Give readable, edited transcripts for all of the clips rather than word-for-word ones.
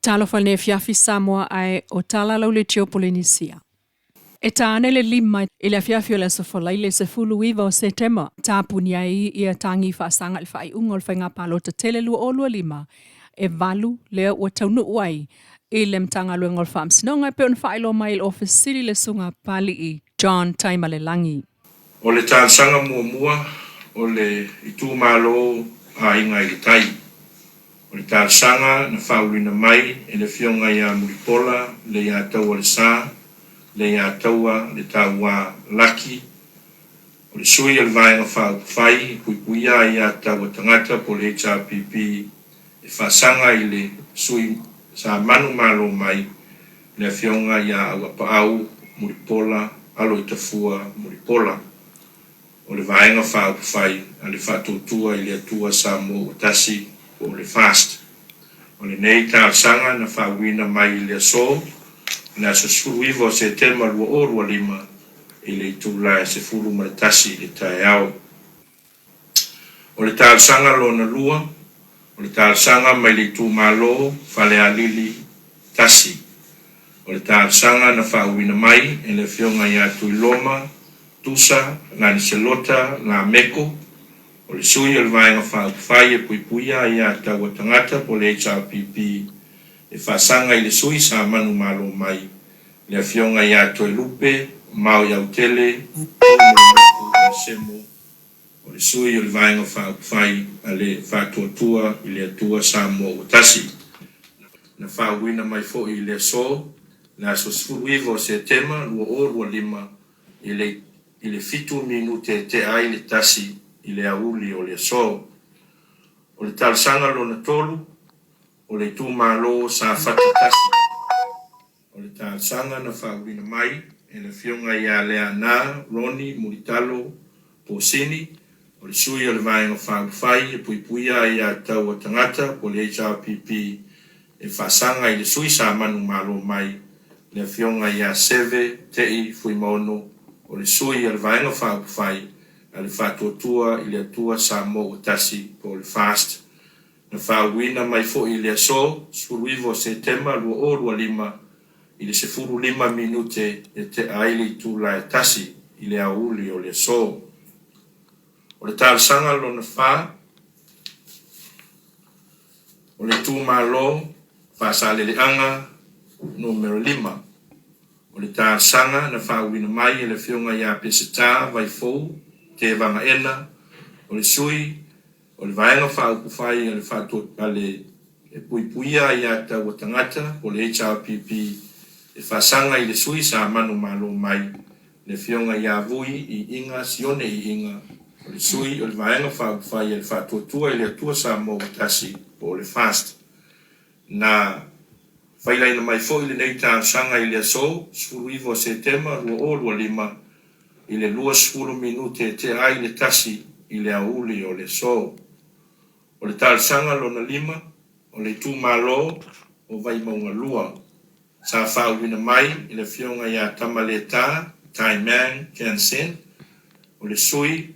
Talofa i lenei afiafi Samoa ae o tala lau leitio Polenisia. E ta ane le 5 i le afiafi o le Aso Faraile 19 o Setema, tapuni ai ia tagi faasaga i le faaiuga o le Faiga Palota Tele 2025, e valu lea ua taunuu ai i le Matagaluega o le Faamasinoga e pei ona faailoa mai e le Ofisa Sili le Susuga Papalii John Taimalelagi. O le talosaga muamua o le itumalo Aiga i le Tai. O le talosaga na faauluina mai e le Afioga ia Mulipola Leiataua Lesa Leiataua Letaua Laki, o le sui o le Vaega Faaupufai e Puipuia Aia Tatau a Tagata po o le HRPP e faasaga i le sui sa manumalo mai le Afioga ia Auapaau Mulipola Aloitafua Mulipola o le Vaega Faaupufai a le Faatuatua i le Atua Samoa Ua Tasi po o le FAST. O lenei talosaga na faauuina mai i le aso, le aso 19 o Setema 2025 i le itula e 11 i le taeao. O le talosaga lona lua, o le talosaga mai le itumalo Falealili 1. O le talosaga na faauuina mai e le Afioga ia Tuiloma Tusa Laniselota Lameko, o le sui o le Vaega Faaupufai e Puipuia Aia Tatau a Tagata po o le HRPP e faasaga i le sui sa manumalo mai le Afioga ia Toelupe Maoiautele Taumolimoko Onesemo, o le sui o le Vaega Faaupufai a le Faatuatua i le Atua Samoa Ua Tasi. Na faauuina mai foi i le aso, le aso 19 o Setema 2025 i le i le 7 minute e tea ai le tasi i le aoauli o le aso. O le talosaga lona tolu, o le itumalo Safata 1. O le talosaga na faauuina mai e le Afioga ia Leaana Ronnie Mulitalo Posini, o le sui o le Vaega Faaupufai e Puipuia Aia Tatau a Tagata po o le HRPP e faasaga i le sui sa manumalo mai, le Afioga ia Seve Tei Fuimaono, o le sui o le Vaega Faaupufai a le Faatuatua i le Atua Samoa Ua Tasi po o le FAST. Na faauuina mai foi i le aso 19 o Setema 2025 i le 15 minute e tea ai le itula e tasi i le aoauli o le aso. O le talosaga lona fa, o le itumalo Faasaleleaga Numera 5. O le talosaga na faauuina mai e le Afioga ia Peseta Vaifou Tevaga-ena, o le sui O le Vaega Faaupufai a le a le e Puipuia Aia Tatau a Tagata po o le HRPP e faasaga i le sui sa manumalo mai, le Afioga ia Vui Iiga Sione Iiga, o le sui o le Vaega Faaupufai a le Faatuatua i le Atua Samoa Ua Tasi po o le FAST. Na failaina mai foi lenei talosaga i le aso 19 o Setema 2025 i le 20 minute e tea ai le tasi i le aoauli o le aso. O le talosaga lona lima, o le itumalo o Vaimauga 2, sa faauuina mai e le Afioga ia Tamaleta Taimang Jansen, o le sui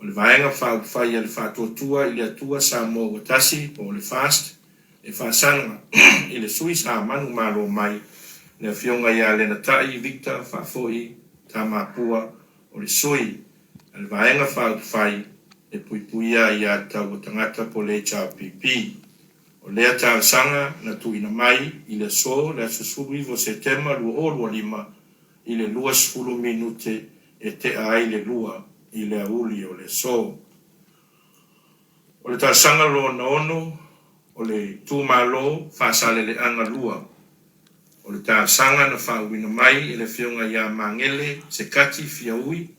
o le Vaega Faaupufai a le Faatuatua i le Atua Samoa Ua Tasi po o le FAST, e faasaga i le sui sa manumalo mai, le Afioga ia Lenatai Victor Faafoi Tamapua, o le sui a le Vaega Faaupufai e Puipuia Aia Tatau a Tagata po o le HRPP. O lea talosaga na tuuina mai i le aso le aso 19 o Setema 2025 i le 20 minute e tea ai le lua i le aoauli o le aso. O le talosaga lona ono, o le itumalo Faasaleleaga 2. O le talosaga na faauuina mai e le Afioga ia Magele Sekati Fiaui,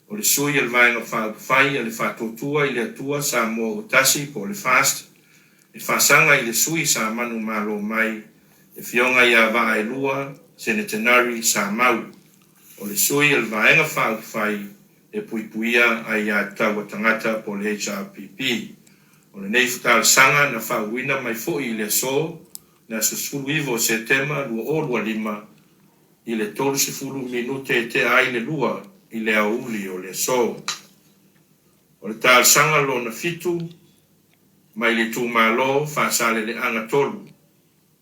o le sui o le Vaega Faaupufai a le Faatuatua i le Atua Samoa Ua Tasi po o le FAST, e faasaga i le sui sa manumalo mai, le Afioga ia Vaaelua Senetenari Samau, o le sui o le Vaega Faaupufai e puipuia aia tatau a tagata po o le HRPP. O lenei talosaga na faauuina mai foi i le aso, le aso 19 o Setema 2025 i le 30 minute e tea ai le lua i le aoauli o le aso. O le talosaga lona fitu mai le itumalo Faasaleleaga 3.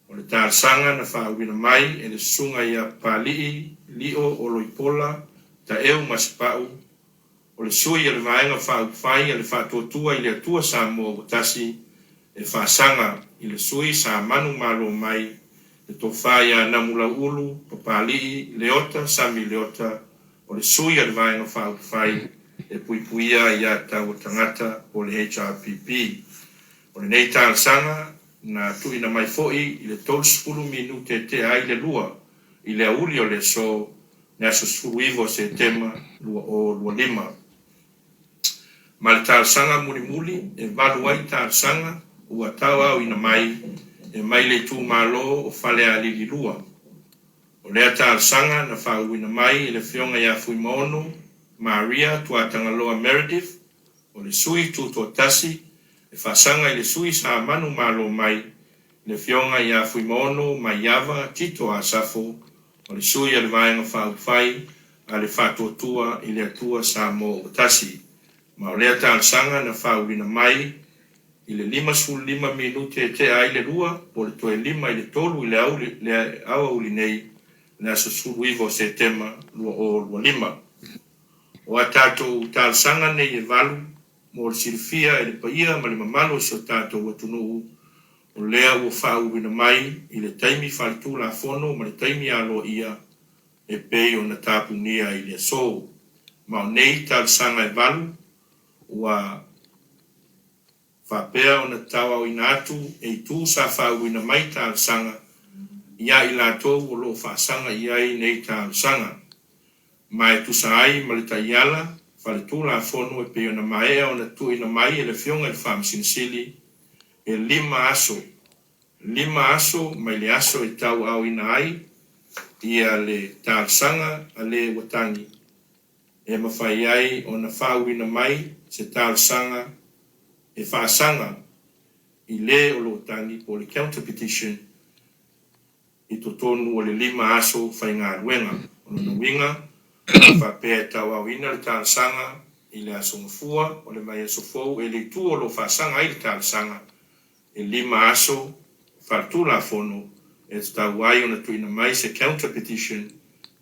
O le. talosaga na faauuina mai e le susuga ia Papali'i Lio Oloipola Taeu Masepau, o le sui a le Vaega Faaupufai a le Faatuatua i le Atua Samoa Ua Tasi e faasaga i le sui sa manumalo mai le Tofa ia Namulau'ulu Papali'i Leota Sami Leota, o le sui a le Vaega Faaupufai e Puipuia Aia Tatau a Tagata po o le HRPP. O lenei talosaga na tuuina mai foi i le 30 minute tea ai le 2 i le aoauli o le aso, le aso 19 o Setema 2025. Ma le talosaga mulimuli e valu ai talosaga ua tauaoina mai e mai le itumalo o Falealili 2. O lea talosaga na faauuina mai e le Afioga ia Fuimaono Maria Tuatagaloa Meredith, o le sui tutoatasi e faasaga i le sui sa manumalo mai le Afioga ia Fuimaono Maiava Tito Asafo, o le sui a le Vaega Faaupufai a le Faatuatua i le Atua Samoa Ua Tasi. Ma o lea talosaga na faauuina mai i le 55 minute e tea ai le 2 po o le toe 5 i le 3 i le aoauli nei, le aso 19 o Setema 2025. O a tatou talosaga nei e valu, mo le silafia e le paia ma le mamalu o si o tatou atunuu, o lea ua faauluina mai i le taimi faaletulafono ma le taimi aloaia e pei ona tapunia i le aso. Ma o nei talosaga e valu ua faapea ona tauaoina atu e itu sa faauluina mai talosaga ia i latou o lo o faasaga i ai nei talosaga. Ma e tusa ai ma le taiala faaletulafono e pei ona maea ona tuuina mai e le Afioga i le Faamasino Sili, e 5 aso, 5 aso mai le aso e tauaoina ai ia le talosaga a le ua tagi, e mafai ai ona faauuina mai se talosaga e faasaga i le o lo o tagi po o le counter petition i totonu o le 5 aso faigaluega. O lona uiga, a faapea e tauaoina le talosaga i le aso Gafua o le vaiaso fou e le itu o lo o faasaga ai le talosaga, e 5 aso faaletulafono e tatau ai ona tuuina mai se counter petition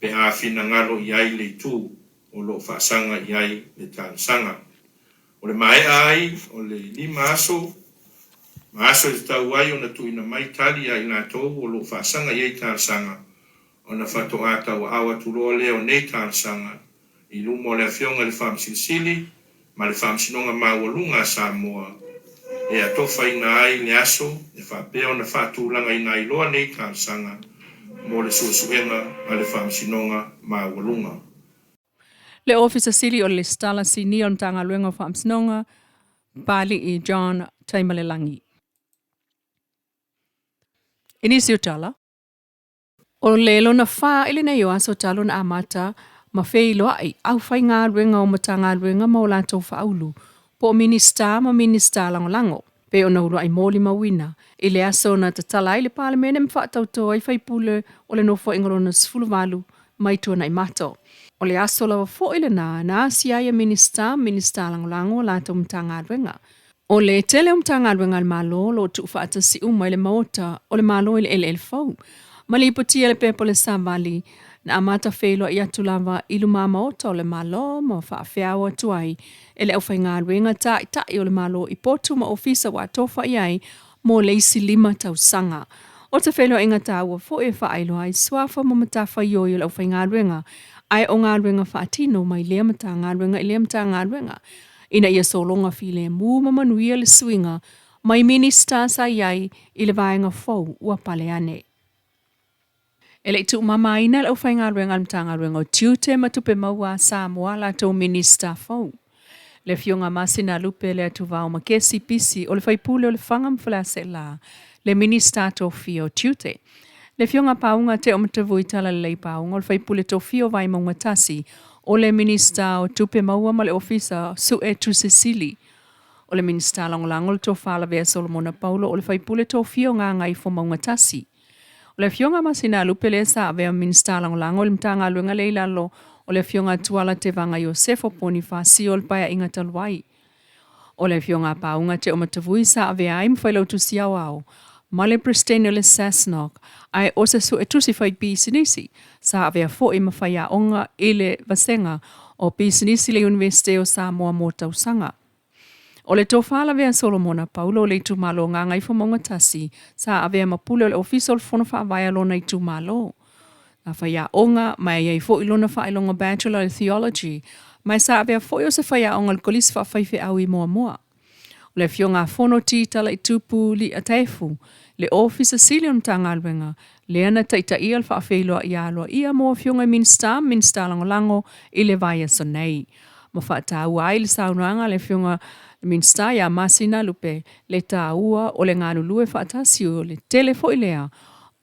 pe a finagalo i ai le itu o lo o faasaga i ai le talosaga. O le maea ai o le 5 aso ma aso e tatau ai ona tuuina mai tali ia i latou o lo o faasaga i ai talosaga, ona faatoa tauaao atu loa lea o nei talosaga i luma o le Afioga i le Faamasino Sili ma le Faamasinoga Maualuga a Samoa e atofaina ai le aso e faapea ona faatulagaina ai loa nei talosaga mo le suesuega a le Faamasinoga Maualuga. Le Ofisa Sili o le Lesitala Sinia o le Matagaluega o Faamasinoga, Papali'i John Taimalelagi. I nisi o tala, o le lona fa i lenei o aso talu ona amata ma feiloai aufaigaluega o Matagaluega ma o latou faaulu, po o Minisita ma Minisita Lagolago, pei ona uluai molimauina i le aso na tatala ai le Palemene ma faatauto ai faipule o le Nofoaiga lona 18 mai Tuanaimato. O le aso lava foi lena na asia ai e Minisita ma Minisita Lagolago a latou Matagaluega. O le tele o Matagaluega a le Malo o lo o tuufaatasi uma i le Maota o le Malo i le eleele fou. Ma lipotia le pepa o le Savali, na amata feiloai atu lava i lumamaota o le Malo ma faafeao atu ai e le aufaigaluega taitai o le Malo i potu ma ofisa ua atofa i ai mo le isi 5 tausaga. O se feiloaiga taua foi e faailoa ai suafa ma matafaioi o le aufaigaluega ae o galuega faatino mai lea Matagaluega i lea Matagaluega ina ia sologa filemu ma manuia le suiga mai Minisita sa i ai i le vaega fou ua pale ane. E le i tuumamaina le aufaigaluega a le Matagaluega o Tiute ma Tupe Maua a Samoa latou Minisita fou. Le Afioga Masinalupe Leatuvao Makesi Pisi o le faipule o Lefaga ma Faleaseela, le Minisita Tofia o Tiute. Le Afioga Pauga Teomatavui Talalelei Pauga o le faipule tofia o Vaimauga 1, o le Minisita o Tupe Maua ma le Ofisa Sue Tusi Sili. O le Minisita Lagolago le Tofa Lavea Solomona Paulo o le faipule tofia o Gagaifomauga 1. O le Afioga Masinalupe lea sa avea ma Minisita Lagolago i le Matagaluega lea i lalo o le Afioga Tuala Tevaga Iosefo Ponifasio o le Paeaiga talu ai. O le Afioga Pauga Teomatavui sa avea ai ma Failautusi Aoao ma le Peresetene o le SASNOC ae o se suetusi fai pisinisi sa avea foi ma faiaoga i le Vasega o Pisinisi i le Iunivesite o Samoa mo tausaga. O le Tofa Lavea Solomona Paulo o le itumalo o Gagaifomauga 1 sa avea ma pule o le Ofisa o le Fono Faavae a lona itumalo. Sa faiaoga ma e i ai foi lona faailoga Bachelor i le Theology ma e sa avea foi o se faiaoga i le Kolisi Faafaifeau i Moamoa. O le Afioga a Fono T. Talaitupu Li'ataefu, le Ofisa Sili o le Matagaluega, lea na taitaia le faafeiloai aloaia mo Afioga i Minisita ma Minisita Lagolago i le vaiaso nei. Ma faataua ai le saunoaga a le Afioga Minisita ia Masinalupe le taua o le galulue faatasi o le tele foi lea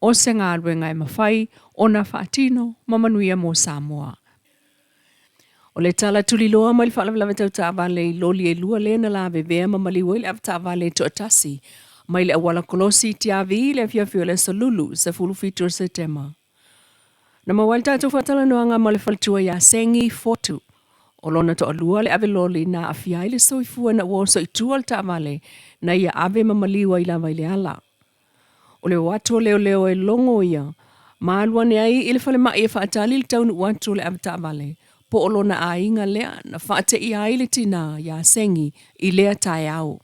o se galuega e mafai ona faatino ma manuia mo Samoa. O le tala tuliloa mai le faalavelave tau taavale i loli e lua lea na lavevea ma maliu ai le avetaavale e toatasi mai le auala kolosi i Tiavi i le afiafi o le Aso Lulu 17 o Setema. Na maua ai le tatou faatalanoaga ma le faletua ia Sengi Fotu. O lona toalua le ave loli na aafia ai le soifua ina ua oso i tua le taavale na ia ave ma maliu ai lava i le ala. O le o atu o leoleo e logo ia ma alu ane ai i le falemai e faatali le taunuu atu o le avetaavale, po o lona aiga lea na faateia ai le tinā iā Sengi i lea taeao.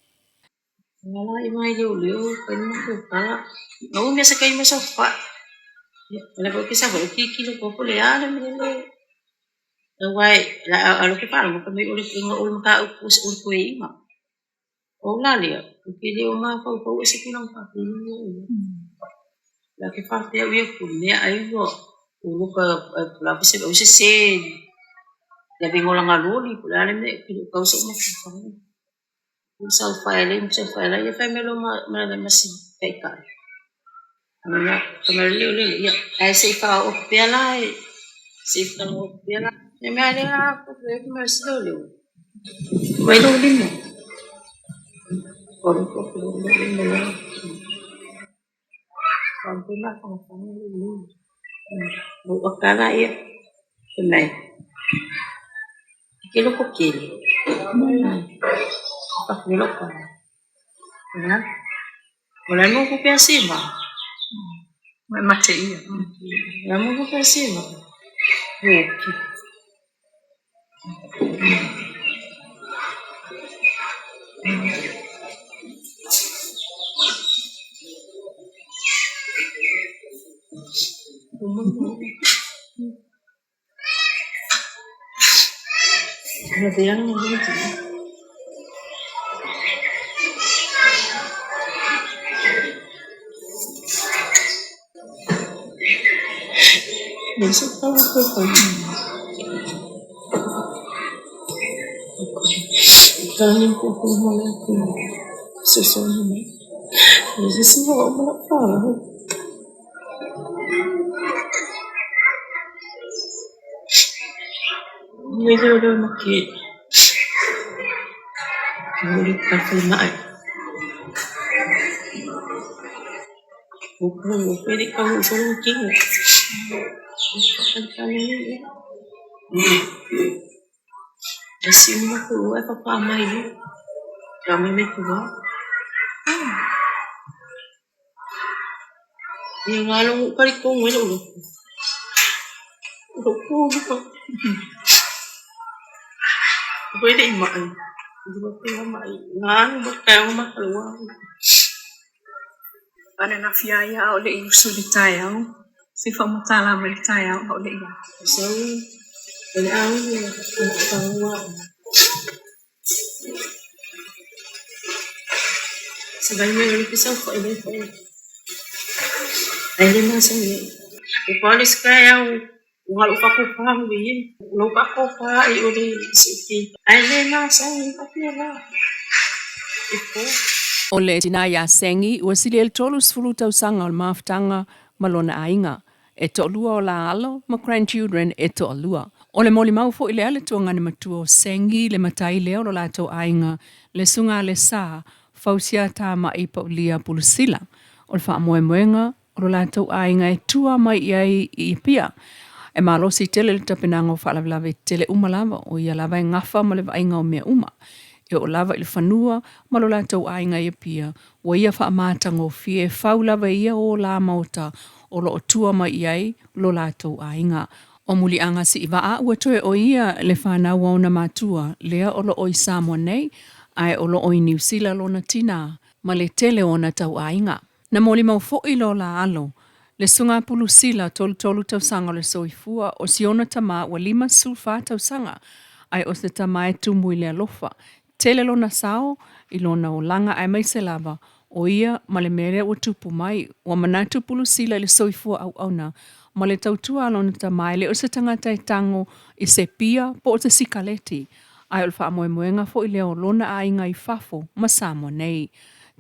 O la lea, ou te le o mafaufau e se tulaga faapena ia ia. La ke faapea au ia ku mea ai ua uluka la se au se se la vengo la ngaloli po le a le mea ke le kau so mafaufau. U sau fae le sa fae la ia fae me lo ma ma la masi kai kai. Ana ka le le ia ai se fa o pea la se fa o pea la. Ne mea le a ko le ma se le. Mai lo lima. O le ko ko lo lima la. Ka pe ma fa fa le le. Mo akala ia. Mai. Ke lo ko kele. Pa ke lo pa. Ya. O la mo ko pe asima. Mai mate ia. La mo ko pe asima. Woki. Ananafi a ia a o le i usu i le taeao. Se faamatala mai le taeao a o le i O le tinā iā Sengi ua sili ai le 30 tausaga o le mafutaga ma lona aiga. E toalua o la alo ma grandchildren e toalua. O le molimau foi lea le tuagane matua o Sengi le matai lea o lo latou aiga le Susuga le Sa Fausia Tama'i Paulia Pulusila. O le faamoemoega o lo latou aiga e tua mai i ai i Apia. E malosi tele le tapenaga o faalavelave tetele uma lava, o ia lava e gafa ma le vaaiga o mea uma. E oo lava i le fanua ma lo latou aiga i Apia, ua ia faamatagofie e fau lava e ia o la maota o lo o tua mai i ai lo latou aiga. O Muliaga Siivaa ua toe o ia le fanau a ona matua lea o lo o i Samoa nei, ae o lo o i Niu Sila lona tinā ma le tele o ona tauaiga. Na molimau foi lo la alo, le Susuga Pulusila, 33 tausaga o le soifua, o si ona tamā ua 54 tausaga, ae o se tama e tumu i le alofa. Tele lona sao i lona olaga aemaise lava o ia ma le mea lea ua tupu mai. Ua manatu Pulusila i le soifua auauna ma le tautua a lona tama e le o se tagata e tago i se pia po o se sikaleti, ae o le faamoemoega foi lea o lona aiga i fafo ma Samoa nei.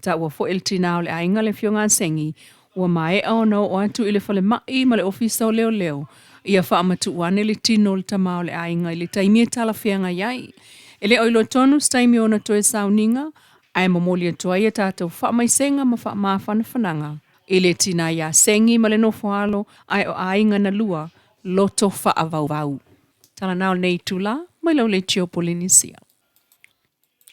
Taua foi e le tinā o le aiga le Afioga a Segi, ua maea ona oo atu i le falemai ma le Ofisa o Leoleo ia faamatuu ane le tino o le tama o le aiga i le taimi e talafeagai ai. E le o iloa tonu se taimi o ona toe sauniga, ae momoli atu ai a tatou faamaisega ma faamafanafanaga i le tinā ia Segi ma le nofo a alo, ae o aiga na lua loto faavauvau. Tala na o lenei itulā mai lau leitio Polenisia.